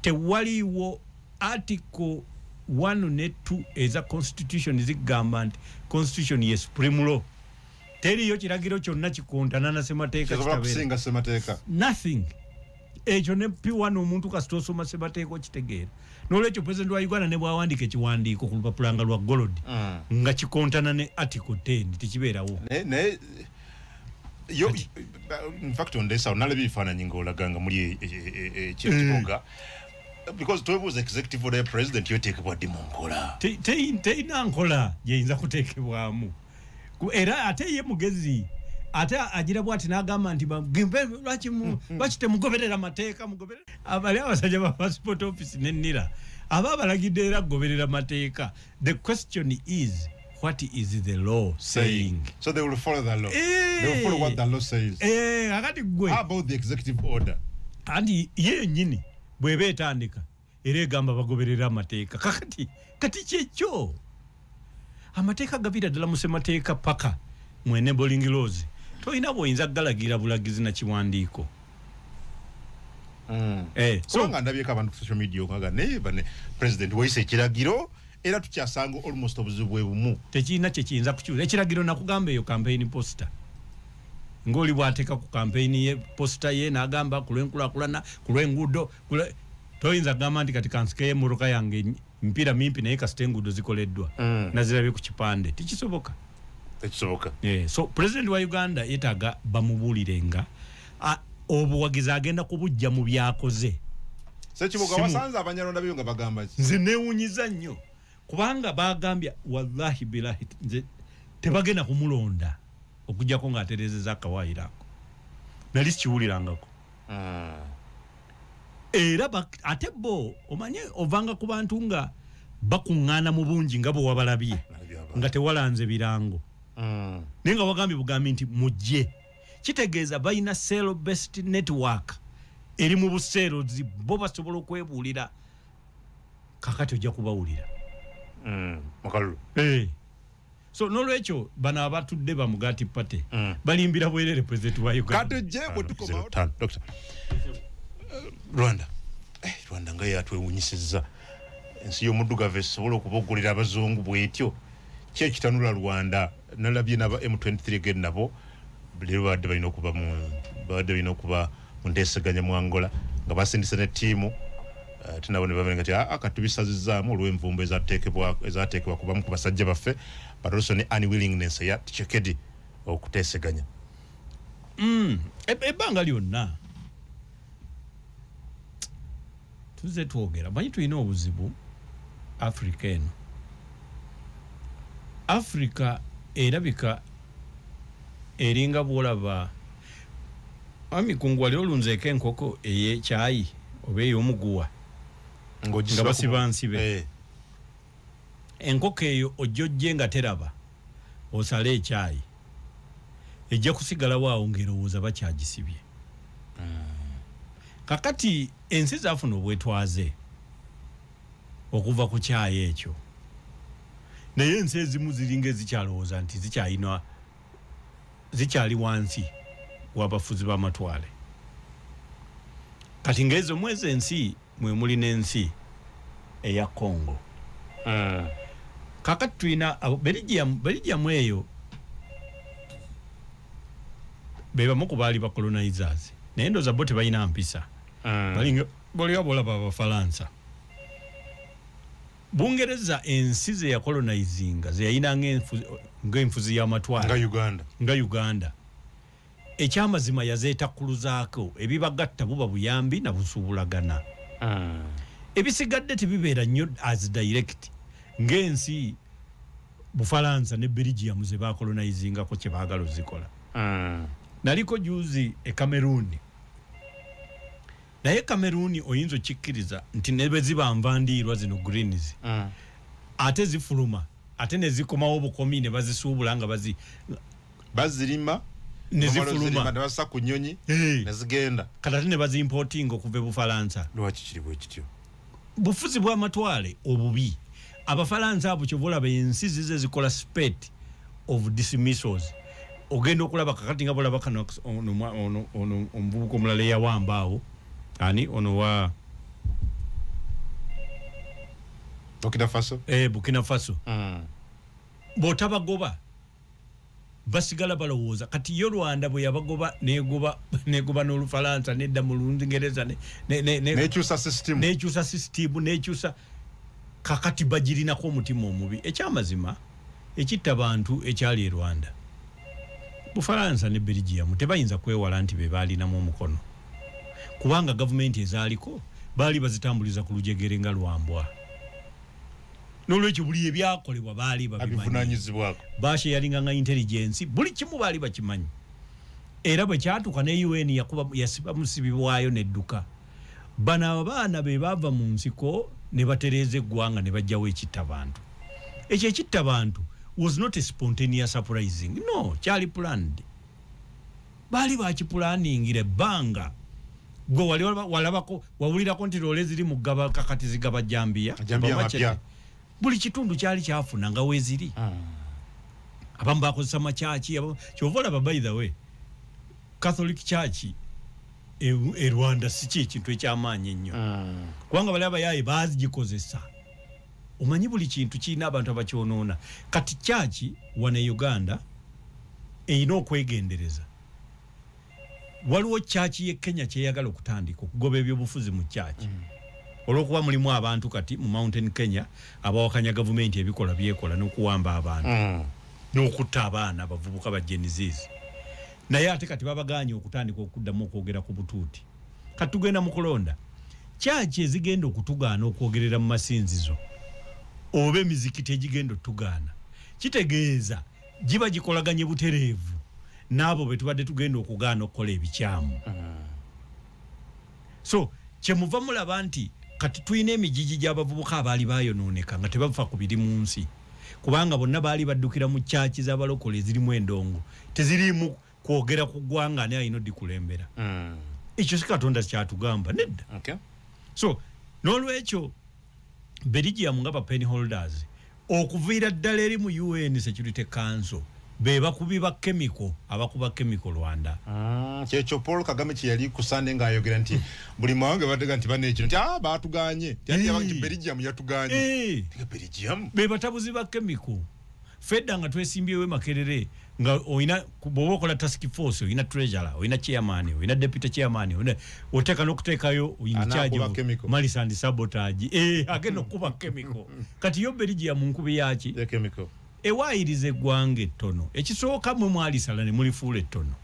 Tewaliwo article 1 ne 2 eza constitution zigamba nti constitution ye supreme law. Teriyo kiragiro kyonna kikontana na ssemateeka kitabeera. Nothing. Ekyo ne P1 omuntu kasita osoma ssemateeka okitegeera. N'olwekyo president wa Uganda ne bw'awandiika ekiwandiiko ku lupapula nga lwa gold nga kikontana ne article 10 tekibeerawo. Naye yo in fact ondesa onalabye ebifaananyi ng'olaga nga muli ekibuga because twebuuza executive order ya president yoteekebwa ddi mu nkola? Teyina nkola gyeyinza kuteekebwamu. Era ate ye mugezi ate agira bwati n'agamba nti lwaki temugoberera mateeka, mugoberera. Abali abasajja ba passport office ne NIRA aba balagidde era kugoberera mateeka. The question is, what is the law saying? So they will follow the law. They will follow what the law says. Akati gwe How about the executive order? Anti ye yennyini bw'eba etandika era egamba bagoberera amateeka. Kakati kati kyekyo amateeka gavira ddala mu ssemateeka paka mu enabling laws. Tolina bw'oyinza kugalagira bulagizi na kiwandiiko. So nga ndabyeko abantu ku social media okaga naye bane president wayise ekiragiro era tukyasanga almost obuzibu bwe bumu. Tekirina kye kiyinza kukyusa ekiragiro. Nakugamba eyo campaign poster ng'oli bw'ateeka ku campaign ye poster ye n'agamba ku lw'enkulaakulana, ku lw'enguudo. Toyinza kugamba nti kati kansikeyo emmotoka yange mpira mimpi naye kasita enguudo zikoleddwa nazirabye ku kipande. Tekisoboka. Tekisoboka. So president wa Uganda yeetaaga bamubuulirenga obuwagizi agenda kubujja mu byakoze. Ssekibuga, wasanze Abanyarwanda byo nga bagamba ki? Nze neewuunyiza nnyo kubanga bagambye wallahi bilahi nze tebagenda kumulonda okuggyako ng'atereezezza akawaayiro ako. Nali sikiwulirangako. Era ate bo omanye ovanga ku bantu nga bakuŋŋaana mu bungi nga bwe wabalabye nga tewalanze birango naye nga wagambye bugambi nti mujje, kitegeeza balina cell based network eri mu buseerozi, bo basobola okwebuulira. Kakati ojja kubawulira mukalulu. So nolwekyo bano abatudde bamugati pate balimbira bwerere president wa Uganda. Katujje bwe tukomawo. Doctor. Rwanda, Rwanda nga yatwewunyisizza, ensi y'omuddugavu esobola okuboggolera abazungu bwetyo. Ki ekitanula Rwanda? Nalabye naba M23 gen nabo leero babadde balina okuba mu nteeseganya mu Angola nga basindise ne ttiimu, ate nabo ne babenga nti aa katubisazizaamu olw'envumbo ezateekebwa kubamu ku basajja baffe, but also ne unwillingness eya Tshisekedi okuteeseganya. Ebbanga lyonna tuzze twogera, manyi tulina obuzibu Africa eno. Africa erabika eringa bw'olaba amikungu wali olunzeeko enkoko ey'ekyayi oba ey'omuguwa nga basiba nsibe. Enkoko eyo ojjojje nga teraba osale ekyayi ejja kusigalawo awo ng'erowooza bakyagisibye. Kakati ensi zaafuna obwetwaze okuva ku kyayi ekyo, naye ensi ezimu ziringa ezikyalowooza nti zikyalina zikyali wansi w'abafuzi b'amatwale. Kati ng'ezo mwezi ensi mwe muli n'ensi eya Congo. Kakati tulina Belgium eyo be bamu ku baali ba colonizers, naye ndowooza bo tebalina mpisa. Balinga boli abolaba Abafalansa. Bungereza ensi ze yacolonizinga ze yalina ng'enfuzi y'amatwale nga Uganda, nga Uganda ekyamazima yazeetakkuluzaako ebibagatta buba buyambi na busuubulagana. Ebisigadde tebibeera nnyo as direct ng'ensi Bufalansa ne Belgium ze bacolonizingako kye baagala ozikola. Naliko juzi e Cameroon, naye Cameroon oyinza okikkiriza nti ne bwe ziba nvandiirwa zino greens ate zifuluma ate ne zikomawo bukomi ne bazisuubula nga bazirima ne zifuluma ne bassa ku nnyonyi ne zigenda, kati ate ne bazimportinga okuva e Bufalansa. Lwaki kiri bwe kityo? Bufuzi bw'amatwale obubi. Abafalansa abo kyova olaba ensi zize zikola spate of dismissals. Ogenda okulaba kakati nga bolaba kano ono omuvubuka omulala eyawamba awo ani ono wa Burkina Faso, Burkina Faso. Bw'otabagoba Basigala balowooza kati yo Rwanda bwe yabagoba negoba n'Olufalansa nedda mu Lungereza nekyusa system, nekyusa system, nekyusa. Kakati bagirinako omutima omubi. Ekyamazima ekitta bantu ekyali e Rwanda, Bufalansa ne Belgium tebayinza kwewala nti be baalinamu omukono, kubanga gavumenti ezaaliko baali bazitambuliza ku lujegere nga lwambwa. N'olwekyo buli ebyakolebwa baali babivunanyizibwako, basharinga nga intelligence, buli kimu baali bakimanyi. Era bwe kyatuuka ne UN yakuba yasiba musibibwayo nedduka. Bano abaana be bava mu nsiko ne batereeza eggwanga ne bajjawo ekitta bantu. Ekyo ekitta bantu was not a spontaneous uprising. No, kyali planned. Baali bakipulaningira ebbanga. Gwe wali walabako wawulirako nti loole ziri mu ggaba kakati zigaba jambiya. Buli kitundu kyali kyafuna nga weeziri. Abamu bakozesa makyaki, kyova olaba by the way, Catholic Church e Rwanda si ki ekintu ekyamaanyi ennyo. Kubanga bali abayaaye baagikozesa. Omanyi buli kintu kirina abantu abakyonoona. Kati church wano e Uganda erina okwegendereza. Waliwo church y'e Kenya kyeyagala okutandika okugoba ebyobufuzi mu church. Olw'okuba mulimu abantu kati mu Mountain Kenya abawakanya gavumenti ebikola byekola n'okuwamba abantu n'okutta abaana abavubuka ba Gen Zs. Naye ate kati babagaanye okutandika okuddamu okwogera ku butuuti. Kati tugenda mu kulonda. Church ezigenda okutugaana okwogerera mu masinzizo oba emizikiti egigenda otugaana, kitegeeza giba gikolaganye butereevu n'abo be tubadde tugenda okugaana okukola ebikyamu. So kyemuva mulaba nti kati tulina emigigi gy'abavubuka abaali bayonooneka nga tebafa ku biri mu nsi, kubanga bonna baali baddukira mu kyaki z'abalokole ezirimu endongo, teziriimu kwogera ku ggwanga ani alina oddikulembera. Ekyo si Katonda kyatugamba nedda. So n'olwekyo Belgium nga ba pen holders okuviira ddala eri mu UN Security Council be bakubi ba chemical abakuba chemical Rwanda. Kyekyo Paul Kagame kye yali ku Sunday ng'ayogera nti buli mawanga badega nti bane ekino nti baatuganye, nti Belgium yatuganye. Belgium be batabuzi ba chemical. Fedda nga twesimbyewo e Makerere nga oyina bw'oba okola task force, oyina treasurer, oyina chairman, oyina deputy chairman, oyina oteeka n'okuteekayo in charge of malice and sabotage. Agenda okukuba chemical. Kati yo Belgium nkubi yaki? Ya chemical. Ewaayiriza eggwanga ettono. Ekisooka mmwe mwalisala ne mulifuula ettono.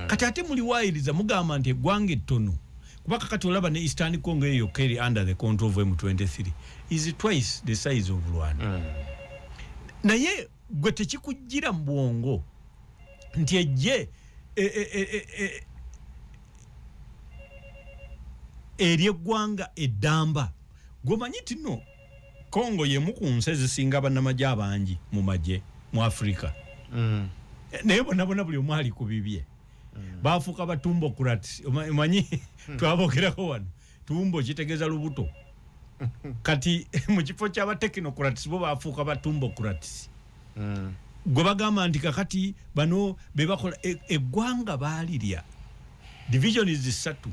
Kati ate muliwaayiriza mugamba nti eggwanga ettono, kuba kakati olaba ne Eastern Congo eyo yokka eri under the control of M23 is twice the size of Rwanda. Naye gwe tekikujjira mu bwongo nti ejje ery'eggwanga eddamba. Gwe omanyi nti nno Congo y'emu ku nsi ezisinga bannamagye abangi mu magye mu Africa. Naye bonna bonna buli omu ali ku bibye. Baafuuka batumbocrats. Omanyi twabogerako wano, tumbo kitegeeza lubuto. Kati mu kifo ky'aba technocrats bo baafuuka batumbocrats. Gwe bagamba nti kakati bano be bakola eggwanga baalirya divisions ssatu,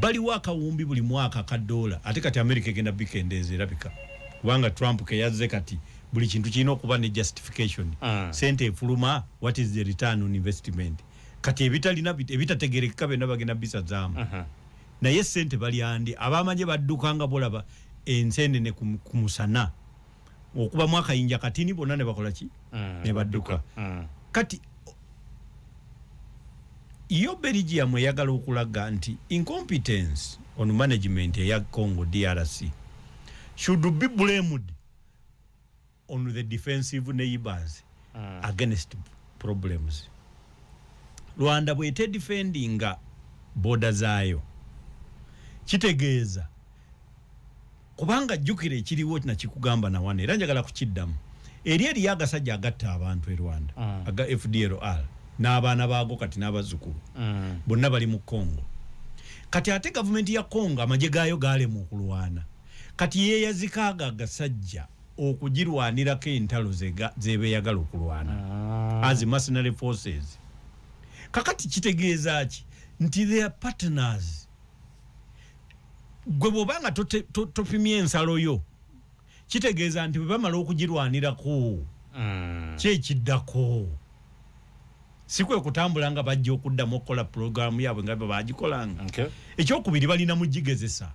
baliwo akawumbi buli mwaka ka dola. Ate kati America egenda bikendeeza erabika, kubanga Trump ke yazze kati buli kintu kirina okuba ne justification. Sente efuluma, what is the return on investment? Kati ebitalina ebitategerekeka byonna bagenda bisazaamu. Naye sente balyandi abamagye badduka nga bolaba ensenene ku musana, okubamu akayinja katini bonna ne bakola ki? Ne badduka. Kati yo Belgium eyagala okulaga nti incompetence on management eya Congo DRC should be blamed on the defensive neighbors against problems. Rwanda bwete defendinga border zaayo kitegeeza, kubanga jjukira ekiriwo nakikugamba na wano era njagala kukiddamu, eri eriyo agasajja agatta abantu e Rwanda aga FDLR n'abaana baago kati n'abazzukulu bonna bali mu Congo. Kati ate gavumenti ya Congo amagye gaayo gaalema okulwana, kati yeeyazika ago agasajja okugirwanirako entalo zebeeyagala okulwana as mercenary forces. Kakati kitegeeza ki? Nti they are partners. Gwe bw'obanga topimye ensalo yo, kitegeeza nti bwe bamala okugirwanirako kyekiddako. Si kwe kutambula nga bajja okuddamu okukola pulogulaamu yaabwe nga bwe bagikolanga. Ekyokubiri balina mugigezesa.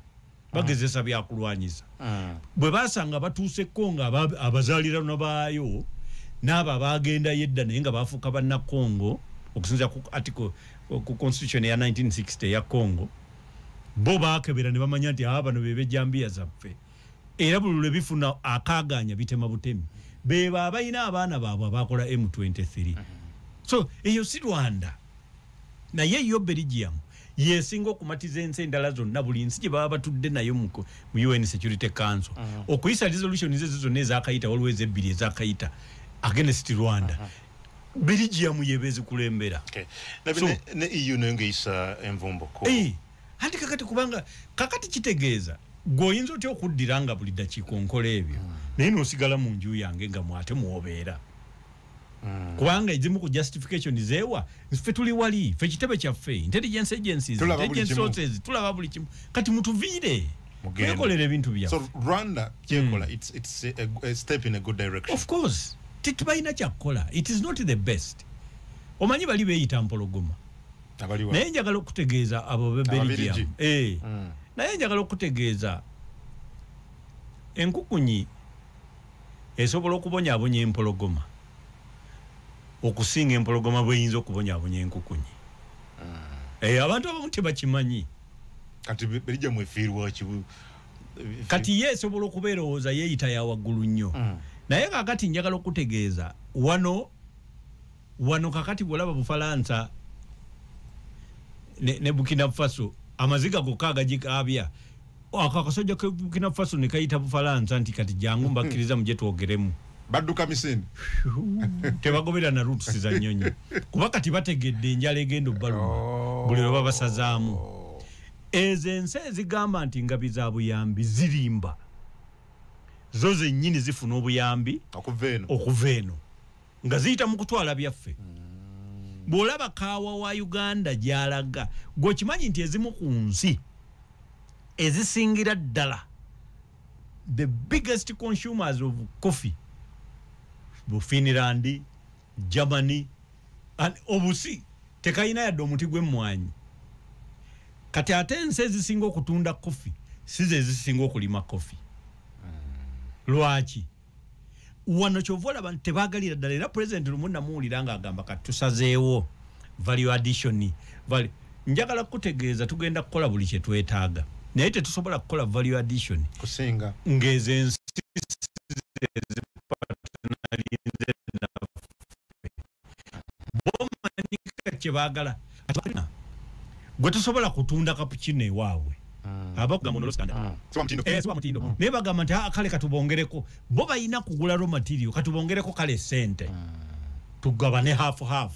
Bagezesa byakulwanyisa. Bwe basanga batuuse Kongo abazaaliranwa baayo n'abo abagendayo edda naye nga bafuuka bannakongo okusinziira ku article ku constitution ya 1960 ya Congo, bo bakebera ne bamanya nti aba bano be bejambiya zaffe, era buli lwe bifuna akaaganya bitema butemi, beba abalina abaana baabwe abakola M23. So eyo si Rwanda, naye yo Belgium yesinga okumatiza ensi endala zonna, buli nsi gye baba batudde nayo mu UN Security Council okuyisa resolution ezo zonna ezakayita, waliwo ezebbiri ezakayita against Rwanda. Belgium yebezikulembera. Ne EU nayo ng'eyisa envumbo. Anti kakati kubanga kakati kitegeeza gweoyinza otya okuddira nga buli ddakiika onkola ebyo, naye n'osigala mu nju yange nga mwate mwobeera. Kubanga ezimu ku justification zeewa ffe tuli wali, ffe kitebe kyaffe, intelligence agencies, intelligence sources, tulaba buli kimu, kati mutuviire twekolera ebintu byaffe. So Rwanda kyekola it's a step in a good direction. Of course tetubalina kyakukola, it is not the best. Omanyi bali beeyita mpologoma, naye njagala okutegeeza abo Belgium. Naye njagala okutegeeza enkukunyi esobola okubonyaabonya empologoma okusinga empologoma bweyinza okubonyaabonya enkukunyi. Abantu abamu tebakimanyi. Kati Belgium efiirwa ki? Kati ye esobola okuba erowooza yeeyita ya waggulu nnyo. Naye kakati njagala okutegeeza wano kakati bw'olaba Bufalansa ne Burkina Faso amaziga gokka agagikaabya, ako akasajja ke Burkina Faso ne kayita Bufalansa nti kati jangu mbakkiriza mujje twogeremu. Badduka misinde. Tebagobera na routes za nnyonyi, kuba kati bategedde enjala egenda obbaluma buli lwe babasazaamu. Ezo ensi ezigamba nti ngabi za buyambi zirimba, zo zennyini zifuna obuyambi okuva eno nga ziyita mu kutwala byaffe. Bw'olaba kaawa wa Uganda gy'alaga, gw'okimanyi nti ezimu ku nsi ezisingira ddala the biggest consumers of coffee, Finland, Germany, and obusi tekayina yadde omuti gw'emmwanyi. Kati ate ensi ezisinga okutunda coffee si ze ezisinga okulima coffee. Lwaki? Wano kyova olaba nti tebaagalira ddala. Era President lumu namuwulira ng'agamba kati tusazeewo value addition. Njagala kutegeeza tugenda kukola buli kye twetaaga, naye tetusobola kukola value addition kusinga ng'ezo ensi bomanyika kye baagala. Gwe tosobola kutunda cappuccino ewaabwe. Abakugamba naye bagamba nti kale katubongereko, bo balina kugula raw material, katubongereko kale sente tugabane half half,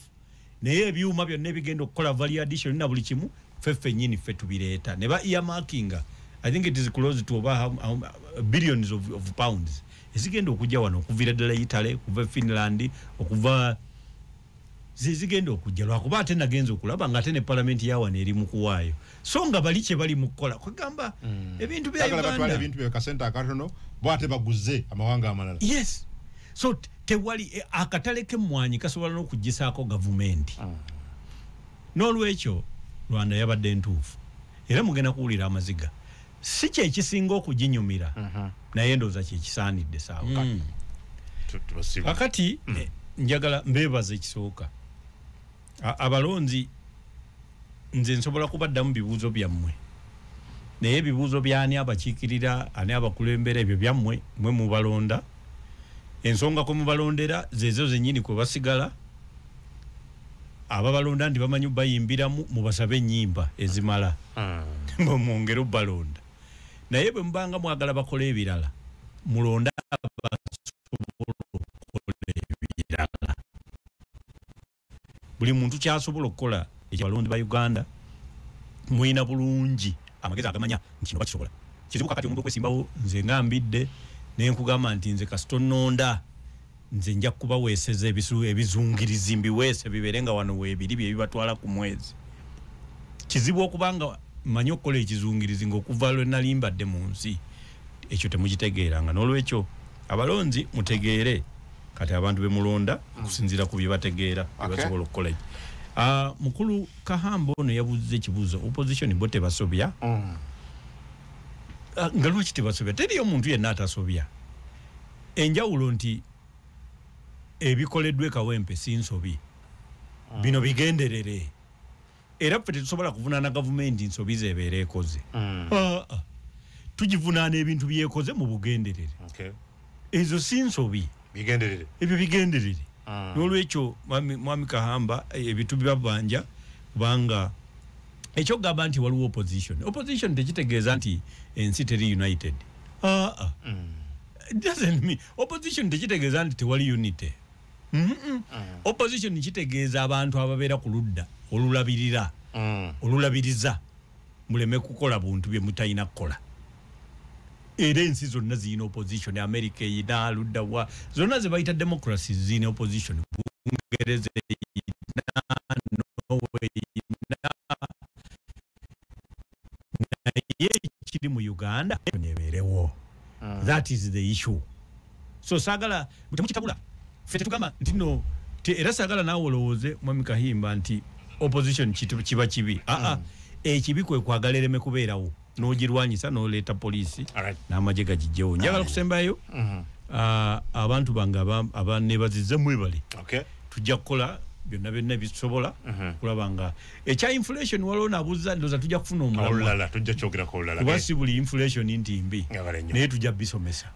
naye ebyuma byonna ebigenda okukola value addition na buli kimu ffe ffennyini ffe tubireeta. Ne ba earmarkinga, I think it is close to over billions of pounds ezigenda okujja wano okuviira ddala Italy, okuva Finland, okuva zigenda okujja. Lwakuba ate nagenza okulaba nga ate ne palamenti ya wano eri mu kuwaayo, so nga bali kye bali mu kukola kwegamba ebintu bya Uganda ebintu bya kasente akatono bo ate baguze amawanga amalala. Yes, so tewali akatale k'emmwanyi kasobola n'okugisaako gavumenti. N'olwekyo Rwanda yabadde ntuufu, era mugenda kuwulira amaziga. Si kye kisinga okuginyumira, naye ndowooza kye kisaanidde saawa. Kakati njagala mbeebaza ekisooka. Abalonzi nze nsobola kubaddamu bibuuzo byammwe, naye ebibuuzo byani abakiikirira, ani abakulembera, ebyo byammwe mwe mubalonda. Ensonga kwe mubalondera zezo zennyini kwe basigala. Ababalonda nti bamanyi bayimbiramu, mubasabe ennyimba ezimala mwongere obbalonda. Naye bwe mubanga mwagala bakola ebirala, mulonda abasobola okukola ebirala. Buli muntu kyasobola okukola ekyabalonzi ba Uganda mulina bulungi amagezi agamanya nti kino bakisobola. Kizibu kakati omuntu okwesimbawo nze nga mbidde ne nkugamba nti nze kasita onnonda nze nja kubaweeseza ebizungirizi mbiweese bibeere nga wano weebiri bye bibatwala ku mwezi. Kizibu okubanga mmanyi okukola ekizungirizi ng'okuva lwe nali mbadde mu nsi, ekyo temukitegeeranga. N'olwekyo abalonzi mutegeere Kati abantu bemulonda okusinziira ku bye bategeera basobola okukola. Mukulu Kahamba ono yabuuza ekibuuzo, opposition bo tebasobya? Nga lwaki tebasobya? Teriyo omuntu yenna atasobya. Enjawulo nti ebikoleddwa e Kawempe si nsobi, bino bigenderere. Era ffe tetusobola kuvunaana gavumenti nsobi zebeera ekoze. Tugivunaana ebintu byekoze mu bugenderere. Ezo si nsobi, ebyo bigenderere. N'olwekyo mwami Kahamba ebintu bibabanja, kubanga ekyokugamba nti waliwo opposition, opposition tekitegeeza nti ensi teri united. It doesn't mean opposition tekitegeeza nti tewali unity. Opposition kitegeeza abantu ababeera ku ludda olulabirira, olulabiriza muleme kukola buntu bye mutalina kukola. Era ensi zonna ziyina opposition. America eyina ludda wa zonna ze bayita democracy ziyina opposition. Bungereza eyina, Norway eyina, naye ekiri mu Uganda nebeerewo. That is the issue. So saagala temukitabula. Ffe tetugamba nti no, era saagala naawe olowooze mwami Kahimba nti opposition kiba kibi. Ekibi kwe kwagala ereme kubeerawo, n'ogirwanyisa n'oleeta poliisi n'amagye gagijjewo. Njagala kusembayo abantu bange abaneebazizza, mwebale. Tujja kukola byonna byonna bisobola kulaba nga ekya inflation waliwo nabuuza, ndowooza tujja kufuna omulamwa tujja kyogerako olulala, kuba si buli inflation nti mbi, naye tujja bisomesa.